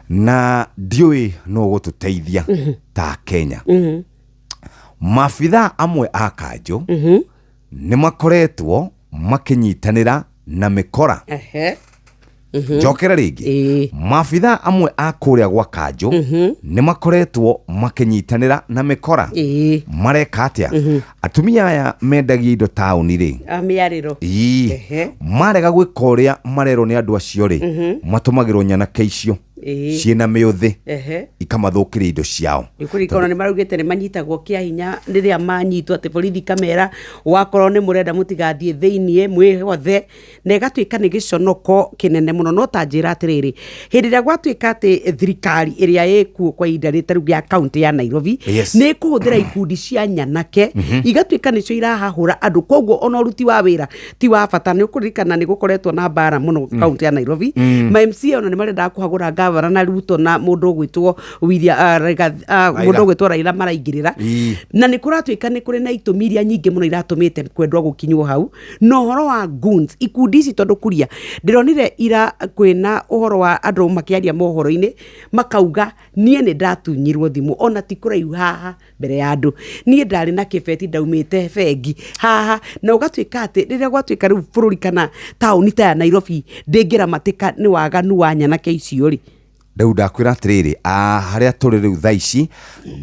Na ndiũĩ nũ ũgũtũteithia ta Kenya. Maabithaa amwe a kanjũ nĩ makoretwo makĩnyitanĩra na mĩkora. Njokere rĩngĩ. Maabithaa amwe a kũrĩa gwa kanjũ nĩ makoretwo makĩnyitanĩra na mĩkora. Mareka atĩa? Atumia aya mendagia indo taũni rĩ, A mĩarĩro. Ii. Marega gwĩka ũrĩa marerwo nĩ andũ acio rĩ, matũmagĩrwo nyanake icio ciĩna mĩũthĩ ikamathũkĩria indo ciao. Nĩ kũririkana nĩ maraugĩte nĩ manyitagwo kĩa hinya rĩrĩa manyitwo, atĩ borithi kamera wakorwo nĩ mũrenda mũtigathiĩ thĩiniĩ mwĩhothe, na ĩgatuĩka nĩ gĩconoko kĩnene mũno. No ta njĩra atĩrĩrĩ, hĩndĩ ĩrĩa gwatuĩka atĩ thirikari ĩrĩa ĩkuo kwa ihinda rĩrĩ, ta rĩu ya kaũntĩ ya Nairobi, nĩ ĩkũhũthĩra ikundi cia nyanake igatuĩka nĩcio irahahũra andũ, koguo ona ũruti wa wĩra ti wa bata. Nĩ ũkũririkana nĩ gũkoretwo na mbara mũno kaũntĩ ya Nairobi. Ma MCA ona nĩ marendaga kũhagũra ngavana na Ruto na mũndũ ũgwĩtwo William, Raila. Mũndũ ũgwĩtwo Raila maraingĩrĩra. Na nĩ kũratuĩka nĩ kũrĩ na itũmi iria nyingĩ mũno iratũmĩte kwendwo gũkinywo hau na ũhoro wa goons, ikundi ici, tondũ kuria ndĩronire ira kwĩna ũhoro wa andũ makĩaria mohoro-inĩ makauga, "Niĩ nĩ ndatunyirwo thimũ ona ti kũraihu haha mbere ya andũ, niĩ ndarĩ na kĩbeti ndaumĩte bengi haha." Na ũgatuĩka atĩ rĩrĩa gwatuĩka rĩu bũrũri kana taũni ta ya Nairobi ndĩngĩramatĩka nĩ waganu wa nyanake icio rĩ. Rĩu ndakwĩra atĩrĩrĩ, harĩa tũrĩ rĩu thaa ici,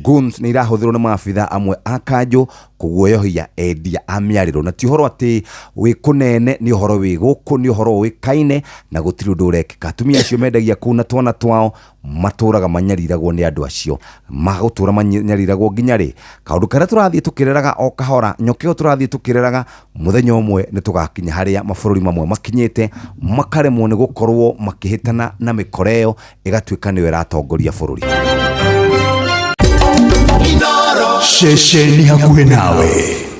goons nĩ irahũthĩrwo nĩ maabitha amwe a kanjũ kũguoyohia endia a mĩarĩro, na ti ũhoro atĩ wĩ kũnene, nĩ ũhoro wĩ gũkũ, nĩ ũhoro ũĩkaine na gũtirĩ ũndũ ũrekĩka. Atumia acio mendagia kũu na twana twao matũraga manyariragwo nĩ andũ acio, magũtũra manyariragwo nginya rĩ? Kaũndũ karĩa tũrathiĩ tũkĩreraga o kahora, nyoka ĩyo tũrathiĩ tũkĩreraga, mũthenya ũmwe nĩ tũgakinya harĩa mabũrũri mamwe makinyĩte, makaremwo nĩ gũkorwo makĩhĩtana na mĩkora ĩyo ĩgatuĩka nĩyo ĩratongoria bũrũri. Ceceni hakuhĩ nawe.